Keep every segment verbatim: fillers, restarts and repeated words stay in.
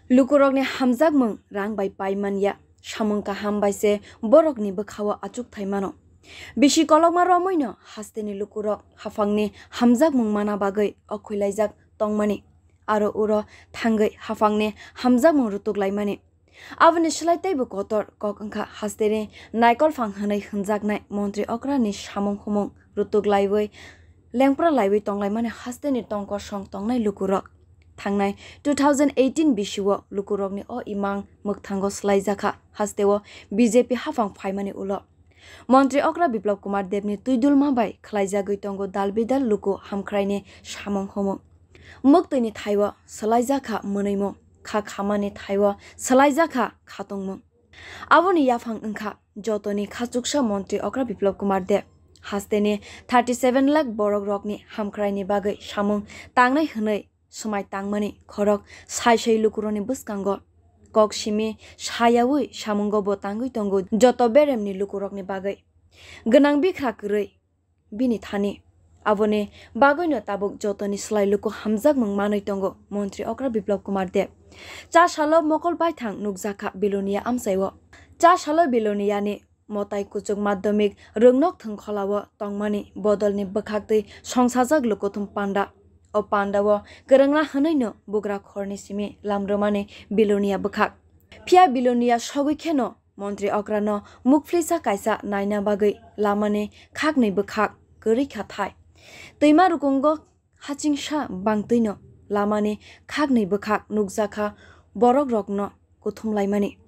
Lukurokni hamjakmung rang bai pai man ya, samung kaham bai se borokni bwkhao achukthai mano. Bisi kolokma romwino hasteni lukurok haphangni hamjakmung mana bagwi okhuilaijak tongmani, aro uro thangwi haphangni hamjakmung rutuk laimani. Aboni slai teibo kotor kok wngkha hasteni naikolphang hwnwi hwnjaknai montri okrani samung humung rutuk laiwi lengpra laiwi tonglaimani hasteni tongkosong tongnai lukurok. Thangnai two thousand eighteen bisio lukurokni o imang mwkthango swlaijakha hasteo B J P haphang phaimani ulo. Montri okra Biplab Kumar Debni twidulma bai khwlaijagwi tongo dal bidal luku hamkraini samung humung. Mwktwini thaio swlaijakha mwnwimung, kha khamani thaio swlaijakha khatungmung. Aboni yaphang wngkha jotoni khachuksa montri okra Biplab Kumar Deb. Hasteni thirty seven lakh borok rokni hamkraini bagwi samung tangnai hwnwi swmai tangmani khorok sai sai lukurokni bwskango. Kok simi sayaui samungo bo tangwi tongo joto beremni lukurokni bagwi. Gwnang bikra kwrwi bini thani. Aboni bagwino tabuk jotoni slai luku hamjakmung manwi tongo montri okra Biplab Kumar Deb. Cha salo mokol baithang nukjakha Bilonia amchaio. Cha salo Biloniani motai kuchuk madhyamik rwngnok thwngkholao tongmani bodolni bwkhaktwi songsajak lukuthum panda. O pandao kwrwngna hwnwino bugra khorni simi lamrwmani Bilonia bwkhak. Phiya Bilonia sogwi kheno montri okrano mukphlisa kaisa naina bagwi lamani khaknwi bwkhak kwrwi kha thai. Twima rukungo hachingsa bangtwino lamani khaknwi bwkhak nukjakha borokrokno kuthum laimani.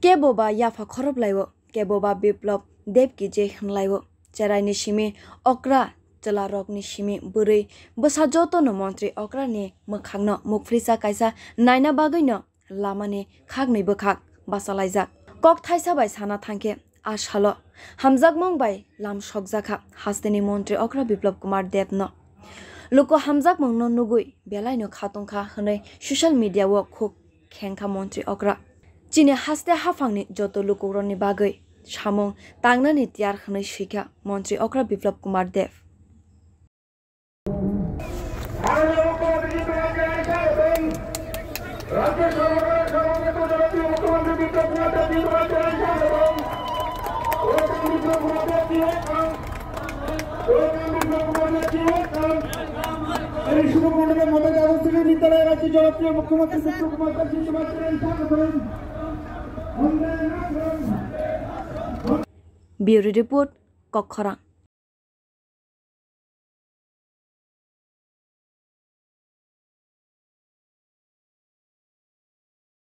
Kebo ba yapha khoroplaiwo, kebo ba Biplab Deb ki jai hwnlaiwo. Cheraini simi okra chwlarokni simi bwrwi bwsa jotono montri okrani mwkhangno mukphlisa kaisa naina bagwino lamani khaknwi bwkhak bachalaijak. Kok thaisa bai sana thangkhe, a salo hamjakmung bai lam sokjakha hasteni montri okra Biplab Kumar Debno. Luku hamjakmungno nugwi belaino khatungkha hwnwi social media-o khuk khengkha montri okra. Chini haste haphangni joto lukukrokni bagwi samung tangnani tiyar hwnwi swikha montri okra Biplab Kumar Deb. রাজ্য সরকারের সভাপতি জনপ্রিয় মুখ্যমন্ত্রী বিপ্লব কুমার দেব জিন্দাবাদ এবং ওয়েলকাম বিপ্লব কুমার দেব জিন্দাবাদ। ওয়েলকাম বিপ্লব কুমার দেব জিন্দাবাদ। এই শুভ মণ্ডপে মঞ্চে উপস্থিত বিদ্যালয় রাজ্য জনপ্রিয় মুখ্যমন্ত্রী বিপ্লব কুমার দেব জিন্দাবাদ। স্বাগতম। বন্দে মাতরম। Bureau Report, Kokkhorang.